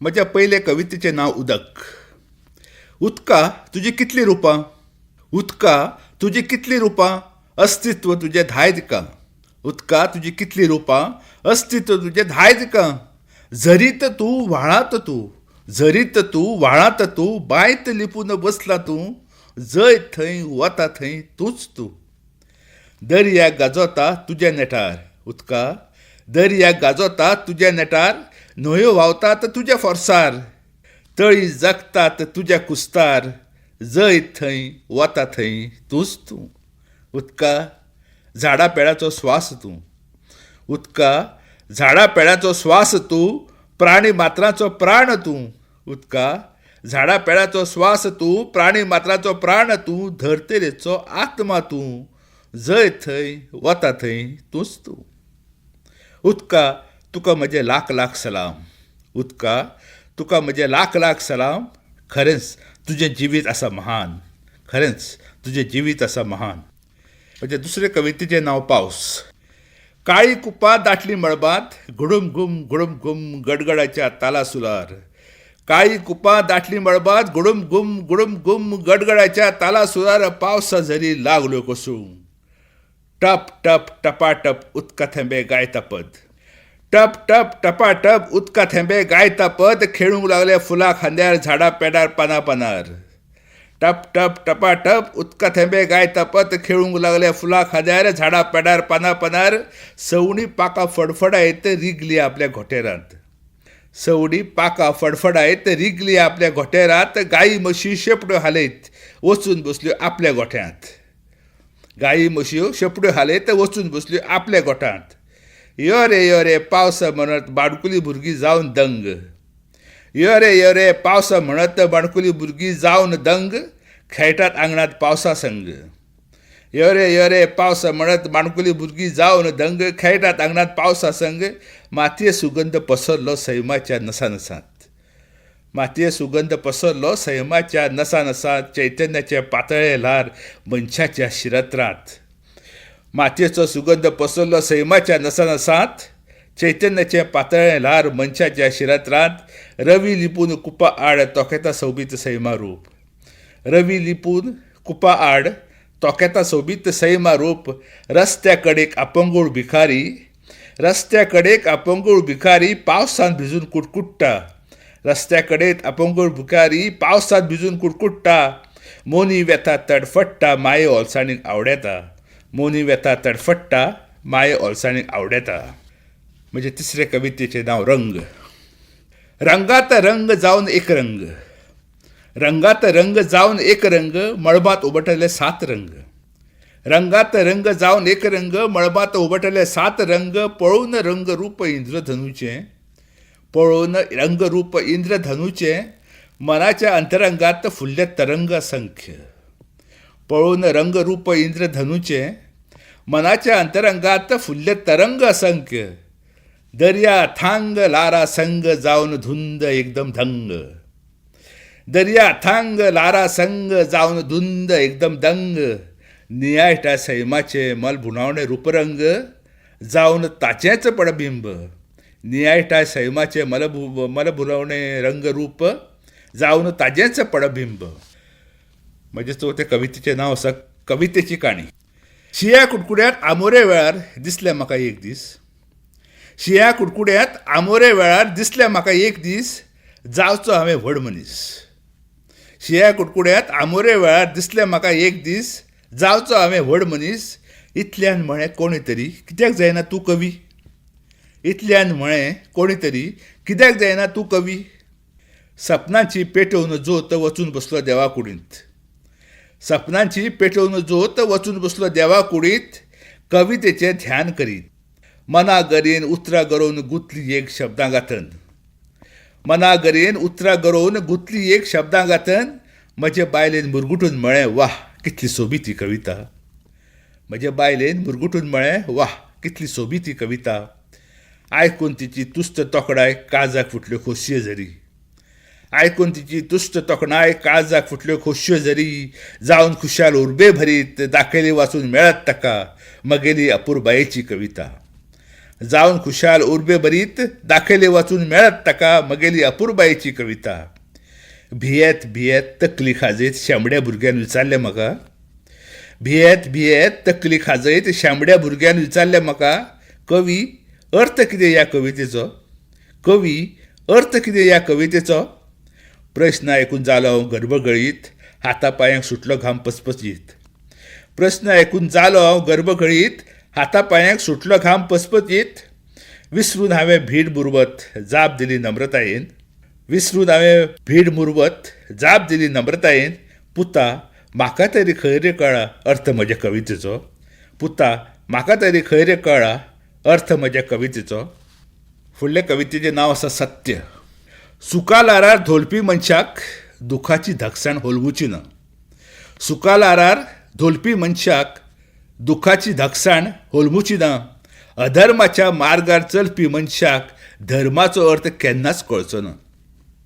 म्हज्या पयले कवितेचें नांव उदक. उदका तुजीं कितलीं रुपां, उदका तुजीं कितलीं रुपां, अस्तित्व तुजें धाय दिकां. उदका तुजीं कितलीं रुपां, अस्तित्व तुजें धाय दिकां. झरींत तूं व्हाळांत तूं, झरींत तूं व्हाळांत तूं, बांयत लिपून बसला तूं, जंय थंय वता थंय तूंच तूं. दर्या गाजोता तुज्या नेटार, उदका दर्या गाजोता तुज्या नेटार, न्हंयो व्हांवतात तुज्या फोर्सार, तळीं जगतात तुज्या कुस्तार, जंय थंय वता थंय तूंच तूं. उदका झाडां पेडाचो स्वास तूं, उदका झाडां पेडाचो स्वास तूं, प्राणी मात्रांचो प्राण तूं. उदका झाडां पेडाचो स्वास तूं, प्राणी मात्राचो प्राण तूं, धर्तरेचो आत्मा तूं, जंय थंय वता थंय तूंच तूं. उदका तुका म्हजे लाख लाख सलाम, उदका तुका म्हजे लाख लाख सलाम. खरेंच तुजें जिवीत आसा महान, खरेंच तुजें जिवीत आसा महान. म्हजे दुसरे कवितेचें नांव पावस. काळीं कुपां दाटलीं मळबांत, घुडूम घूम घुडूम घूम गडगडाच्या तालासुरार. काळीं कुपां दाटलीं मळबांत, घुडूम घूम घुडूम घूम गडगडाच्या तालासुरार. पावसा झरी लागल्यो कोसळूंक, टप टप टपाटप उदका थेंबे गायता पद. टप टप टपाटप उदका थेंबे गायता पद, खेळूंक लागले फुलां खांद्यार, झाडां पेडार, पानां पानार. टप टप टपाटप उदका थेंबे गायता पद, खेळूंक लागले फुलां खांद्यार, झाडां पेडार, पानां पानार. सवणीं पाखां फडफडायत रिगली आपल्या घोंटेरांत, सवणीं पाखां फडफडायत रिगली आपल्या घोंटेरांत. गायी म्हशी शेपड्यो हालयत वचून बसल्यो आपल्या गोठ्यांत, गायी म्हशी शेपड्यो हालयत वचून बसल्यो आपल्या गोठ्यांत. यो रे यो रे पावसा म्हणत बाणकुली भुरगीं जावन दंग, यो रे यो रे पावसा म्हणत बाणकुली भुरगीं जावन दंग, खेळटात आंगणांत पावसा संग. यो रे यो रे पावसा म्हणत माणकुली भुरगीं जावन दंग, खेळटात आंगणांत पावसा संग. मातये सुगंध पसरलो सैमाच्या नसानसांत, मातये सुगंध पसरलो सैमाच्या नसानसांत, चैतन्याचें पातळ्ळें ल्हार मनशाच्या शिरत्रांत. मातयेचो सुगंध पसरलो सैमाच्या नसानसांत, चैतन्याचें पातळ्ळें ल्हार मनशाच्या शिरत्रांत. रवी लिपून कुपां आड तोखेता सोबीत सैमा रूप, रवी लिपून कुपां आड तोखेता सोबीत सैमा रूप. रस्त्या कडेक अपंगूळ भिकारी, रस्त्या कडेक अपंगूळ भिकारी पावसांत भिजून कुडकुडटा, रस्त्या कडेक अपंगूळ भिकारी पावसांत भिजून कुडकुडटा. मोनी वेता तडफडटा माये ओलसाणीक आवडेता, मोनी वेता तडफडटा माये ओलसाणीक आवडेता. म्हजे तिसरे कवितेचें नांव रंग. रंगात रंग जावन एक रंग, रंगात रंग जावन एक रंग, मळबांत उबटले सात रंग. रंगात रंग जावन एक रंग, मळबांत उबटले सात रंग. पळोवन रंगरूप इंद्रधनुचें, पळोवन रंगरूप इंद्रधनुचें, मनाच्या अंतरंगांत फुल्ले तरंग असंख्य. पळोवन रंगरूप इंद्रधनुचें, मनाच्या अंतरंगांत फुल्ले तरंग असंख्य. दर्या अथांग लारा संग जावन धुंद एकदम दंग, दर्या अथांग लारा संग जावन धुंद एकदम दंग. नियाळटा सैमाचें मलभुणावणें रुपरंग जावन ताचेंच पडबिंब, नियाळटा सैमाचें मलभुलवणें रंगरूप जावन ताजेंच पडबिंब. म्हजे चवथे कवितेचें नांव आसा कवितेची काणी. शिंया कुडकुड्यांत आमोरे वेळार दिसलें म्हाका एक दीस, शिंया कुडकुड्यांत आमोरे वेळार दिसलें म्हाका एक दीस, जावचो हांवें व्हड मनीस. शिंया कुडकुड्यांत आमोरे वेळार दिसलें म्हाका एक दीस, जावचो हांवें व्हड मनीस. इतल्यान म्हळें कोणें तरी, कित्याक जायना तूं कवी? इतल्यान म्हळें कोणें तरी, कित्याक जायना तूं कवी? सपनांची पेटोवन जोत वचून बसलो देवा कुडींत, सपनांची पेटोवन जोत वचून बसलो देवा कुडींत, कवितेचें ध्यान करीत. मना गरेन उतरां गरोवन गुंतली एक शब्दां गांथन, मना गरेन उतरां गरोवन गुंतली एक शब्दां गांथन. म्हजे बायलेन मुरगुटून म्हळें, वाह कितली सोबीत ही कविता. म्हजे बायलेन मुरगुटून म्हळें, वाह कितली सोबीत ही कविता. आयकून तिची तुस्त तोखणाय काळजाक फुटल्यो खोशये झरी, आयकून तिची तुस्त तोखणाय काळजाक फुटल्यो खोशयो झरी. जावन खुशाल उर्बे भरीत दाखयली वाचून मेळत ताका म्हगेली अपुरबायेची कविता, जावन खुशाल उर्बे भरीत दाखयले वाचून मेळत ताका म्हगेली अपुरबायेची कविता. भियेत भियेत तकली खाजयत शेंबड्या भुरग्यान विचारलें म्हाका, भियेत भियेत तकली खाजयत शेंबड्या भुरग्यान विचारलें म्हाका, कवी अर्थ कितें ह्या कवितेचो, कवी अर्थ कितें ह्या कवितेचो. प्रस्न आयकून जालो हांव गर्भगळीत, हाता पांयांक सुटलो घाम पचपचीत. प्रस्न आयकून जालो हांव गर्भगळीत, हाता पांयांक सुटलो घाम पचपचीत. विसरून हांवें भीड मुरवत जाप दिली नम्रतायेन, विसरून हांवें भीड मुरवत जाप दिली नम्रतायेन, पुता म्हाका तरी खंय रे कळ्ळा अर्थ म्हज्या कवितेचो, पुता म्हाका तरी खंय रे कळ्ळा अर्थ म्हज्या कवितेचो. फुडले कवितेचें नांव आसा सत्य. सुखा ल्हारार धोलपी मनशाक दुखाची धगसाण होलवुची ना. सुखा ल्हारार धोलपी मनशाक दुखाची धगसाण होलमुची ना. अधर्माच्या मार्गार चलपी मनशाक धर्माचो अर्थ केन्नाच कळचो ना.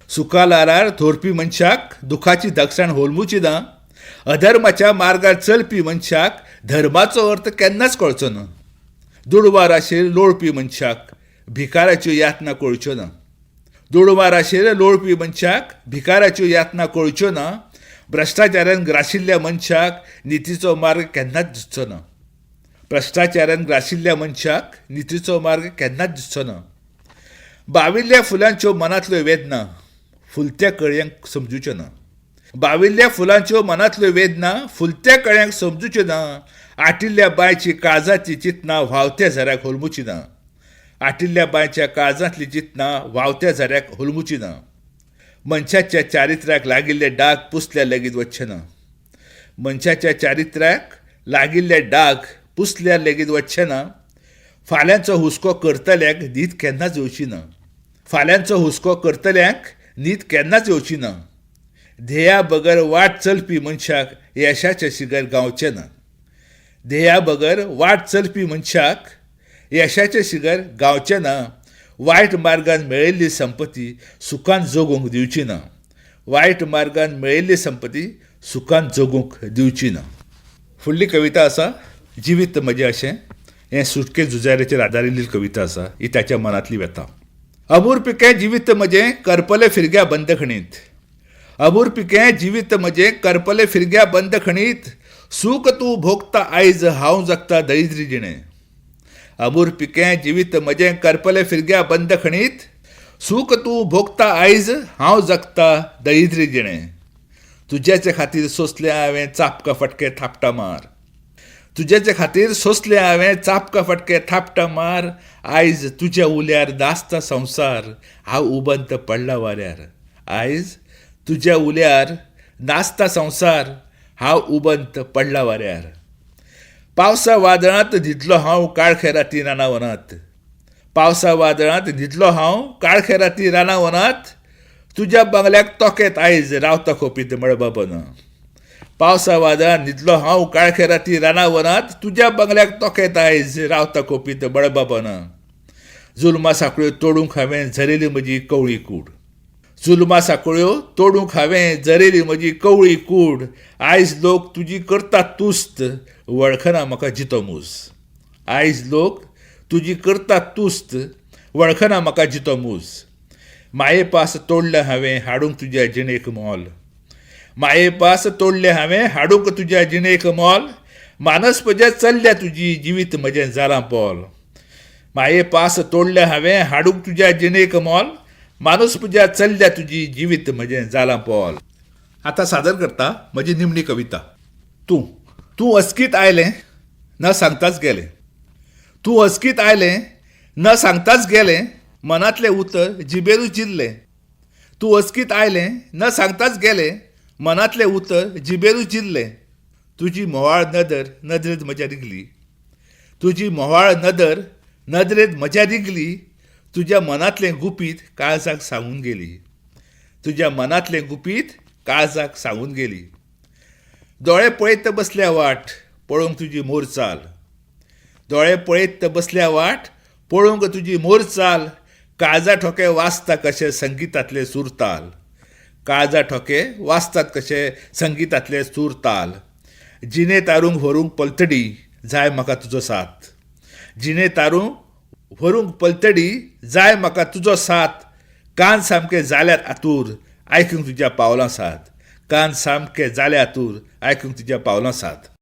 सुखा ल्हारार धोलपी मनशाक दुखाची धगसाण होलमुची ना. अधर्माच्या मार्गार चलपी मनशाक धर्माचो अर्थ केन्नाच कळचो ना. दुडवां राशीर लोळपी मनशाक भिकाराच्यो यातना कळच्यो ना. दुडवां राशीर लोळपी मनशाक भिकाराच्यो यातना कळच्यो ना. भ्रश्टाचारान ग्राशिल्ल्या मनशाक नितीचो मार्ग केन्नाच दिसचो ना. भ्रश्टाचारान ग्राशिल्ल्या मनशाक नितीचो मार्ग केन्नाच दिसचो ना. बाविल्ल्या फुलांच्यो मनांतल्यो वेदना फुलत्या कळयांक समजुच्यो ना. बाविल्ल्या फुलांच्यो मनांतल्यो वेदना फुलत्या कळयांक समजुच्यो ना. आटिल्ल्या बांयची काळजाची चिंतना व्हांवत्या झऱ्याक होलमुची ना. आटिल्ल्या बांयच्या काळजांतली चिंतना व्हांवत्या झऱ्याक होलमुची ना. मनशाच्या चारित्र्याक लागिल्ले डाग पुसल्यार लेगीत वचचे ना. मनशाच्या चारित्र्याक लागिल्ले डाग पुसल्यार लेगीत वचचे ना. फाल्यांचो हुस्को करतल्याक न्हीद केन्नाच येवची ना. फाल्यांचो हुस्को करतल्याक न्हीद केन्नाच येवची ना. ध्येया बगर वाट चलपी मनशाक येशाचें शिगर गावचें ना. ध्येया बगर वाट चलपी मनशाक येशाचें शिगर गावचें ना. वायट मार्गान मेळिल्ली संपत्ती सुखान जगूंक दिवची ना. वायट मार्गान मेळिल्ली संपत्ती सुखान जगूंक दिवची ना. फुडली कविता आसा जिवीत म्हजें अशें. हें सुटके झुजाऱ्याचेर आदारिल्ली कविता आसा. ही ताच्या मनांतली व्यथा. अमुरपिकें जिवीत म्हजें करपलें फिरग्या बंदखणींत. अमुरपिकें जिवीत म्हजें करपलें फिरग्या बंदखणींत. सूख तूं भोगता आयज हांव जगता दरिद्री जिणें. अमुरपिकें जिवीत म्हजें करपलें फिरग्या बंदखणींत. सूख तूं भोगता आयज हांव जगता दरिद्री जिणें. तुज्याचे खातीर सोंसलें हांवें चापका फटके थापटा मार. तुज्याचे खातीर सोंसलें हांवें चापका फटके थापटा मार. आयज तुज्या उल्यार नाचता संवसार हांव उबंत पडला वाऱ्यार. आयज तुज्या उल्यार नाचता संवसार हांव उबंत पडला वाऱ्यार. पावसा वादळांत न्हिदलो हांव काळखे राती राना वनांत. पावसा वादळांत न्हिदलो हांव काळखे राती राना वनांत. तुज्या बंगल्याक तोखेत आयज रावता खोपीत मळबाबन. पावसा वादळांत न्हिदलो हांव काळखे राती राना वनांत. तुज्या बंगल्याक तोखेत आयज रावता खोपीत मळबाबन. जुलमा सांखळ्यो तोडूंक हांवें झरयली म्हजी कवळी कूड. जुलमा सांखळ्यो तोडूंक हांवें झरयली म्हजी कवळी कूड. आयज लोक तुजी करतात तुस्त वळखना म्हाका जितो मूस. आयज लोक तुजी करतात तुस्त वळखना म्हाका जितो मूस. मायेपास तोडलें हांवें हाडूंक तुज्या जिणेक मोल. मायेपास तोडलें हांवें हाडूंक तुज्या जिणेक मोल. मानसपुजा चल्ल्या तुजी जिवीत म्हजें जालां पोल. मायेपास तोडलें हांवें हाडूंक तुज्या जिणेक मोल. मानसपुजा चल्ल्या तुजी जिवीत म्हजें जालां पोल. आतां सादर करता म्हजी निमणी कविता. तूं. तूं अचकीत आयलें न सांगताच गेलें. तूं अचकीत आयलें न सांगताच गेलें. मनांतलें उतर जिबेरूच जिरलें. तूं अचकीत आयलें न सांगताच गेलें. मनांतलें उतर जिबेरूच जिरलें. तुजी म्होंवाळ नदर नदरेंत म्हज्या रिगली. तुजी म्होंवाळ नदर नदरेंत म्हज्या रिगली. तुज्या मनांतलें गुपीत काळजाक सांगून गेली. तुज्या मनांतलें गुपीत काळजाक सांगून गेली. दोळे पळयत बसल्या वाट पळोवंक तुजी मोर चाल. दोळे पळयत बसल्या वाट पळोवंक तुजी मोर चाल. काळजा ठोके वाजता कशे संगितांतले सूरताल. काळजा ठोके वाजतात कशे संगितांतले सूरताल. जिणे तारूंक व्हरूंक पलतडी जाय म्हाका तुजो साथ. जिणे तारूंक व्हरूंक पलतडी जाय म्हाका तुजो साथ. कान सामके जाल्यात आतूर आयकूंक तुज्या पावलां साद. कान सामके जाले आतूर आयकूंक तुज्या पावलां साद.